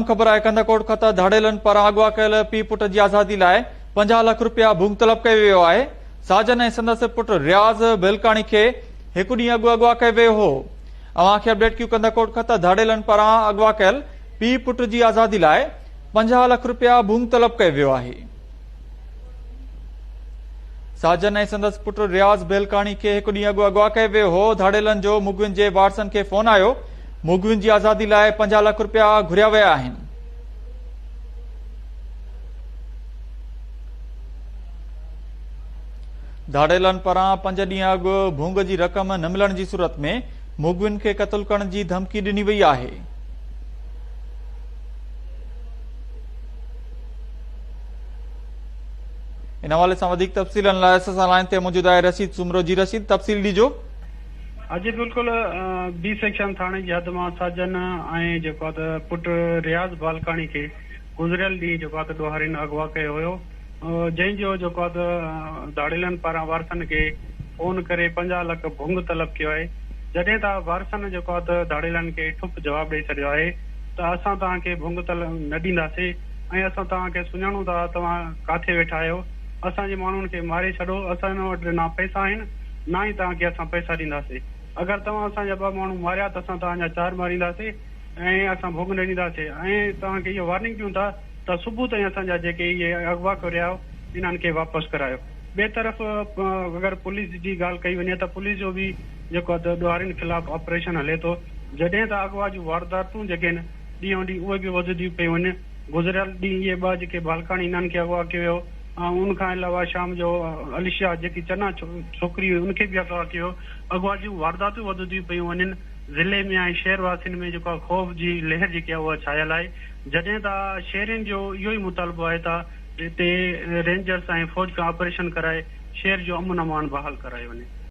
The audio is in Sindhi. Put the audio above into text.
خبر آهي ڪنڌڪوٽ کان ته ڌاڙيلن پاران اغوا ڪيل پيء پٽ جي آزادي لاء 50 لک رپيا ڀونگ طلب ڪيو ويو آهي. ساجن ۽ سندس پٽ رياض ڀيلڪاڻي کي هڪ ڏينهن اڳ اغوا ڪيو ويو هو. اوهان کي اپڊيٽ ڪيون ڪنڌڪوٽ کان ته ڌاڙيلن پاران اغوا ڪيل پيء پٽ جي آزادي لاء 50 لک رپيا ڀونگ طلب ڪيو ويو آهي. ساجن ۽ سندس پٽ رياض ڀيلڪاڻي کي هڪ ڏينهن اڳ اغوا ڪيو ويو هو. ڌاڙيلن جو مغوين جي وارثن کي فون آيو، مغوين جي آزادي لاء 50 لک رپيا گهريا ويا آهن. ڌاڙيلن پاران 5 ڏينهن اڳ ڀونگ جي رقم نه ملڻ جي صورت ۾ مغوين کي قتل ڪرڻ جي ڌمڪي ڏني وئي آهي. ان حوالي سان وڌيڪ تفصيلن لاء اسان سان لائين تي موجود آهي رشيد سومرو جي رشيد تفصيل ڏجو. جي بلڪل بي سيڪشن ٿاڻي جي حد مان ساجن ۽ جيڪو آ ته پٽ رياض بالڪاڻي کي گذريل ڏينهن جيڪو آ ته ڏوهارين اغوا ڪيو هيو جنهن جو جيڪو آ ته ڌاڙيلن پاران وارثن کي فون ڪري 50 لک ڀونگ طلب ڪيو آهي جڏهن ته وارثن جيڪو آ ته ڌاڙيلن کي ٺپ جواب ڏئي ڇڏيو آهي ته اسان توهان کي ڀونگ طلب نه ڏينداسين ۽ اسان توهان کي سڃاڻون ٿا توهان ڪاٿي ويٺا آهيو اسان جي ماڻهن کي ماري ڇڏو اسان وٽ نه پئسا آهن نه ئي توهان کي اسان پئسا ڏينداسين اگر توهان اسان جا ٻه ماڻهو ماريا ته اسان توهان جا چار مارينداسين ۽ اسان ڀوڳ نه ڏينداسين ۽ توهان کي اهو وارننگ ڏيون ٿا ته صبح تائين اسان جا جيڪي اهي اغوا ڪريا آهيو انهن کي واپس ڪرايو ٻئي طرف اگر پوليس جي ڳالهه ڪئي وڃي ته پوليس جو به جيڪو آهي ته ڏوهارين خلاف آپريشن هلي ٿو جڏهن ته اغوا جون وارداتون جيڪي آهن ڏينهون ڏينهن اهي به وڌنديون پيون وڃن. گذريل ڏينهن اهي ٻه جيڪي بالڪاڻي انهن کي اغوا ڪيو ويو ۽ ان کان علاوه شام جو اليشا جيڪي چنا ڇوڪري هئي ان کي به اغوا ڪيو ويو. اغوا جون وارداتون وڌنديون پيون وڃن. ضلعي ۾ ۽ شهر واسين ۾ جيڪو آهي خوف جي لهر جيڪي آهي اها ڇانيل آهي. جڏهن ته شهرين جو اهو ئي مطالبو آهي ته هتي رينجرز ۽ فوج کان آپريشن ڪرائي شهر جو امن امان بحال ڪرايو وڃي.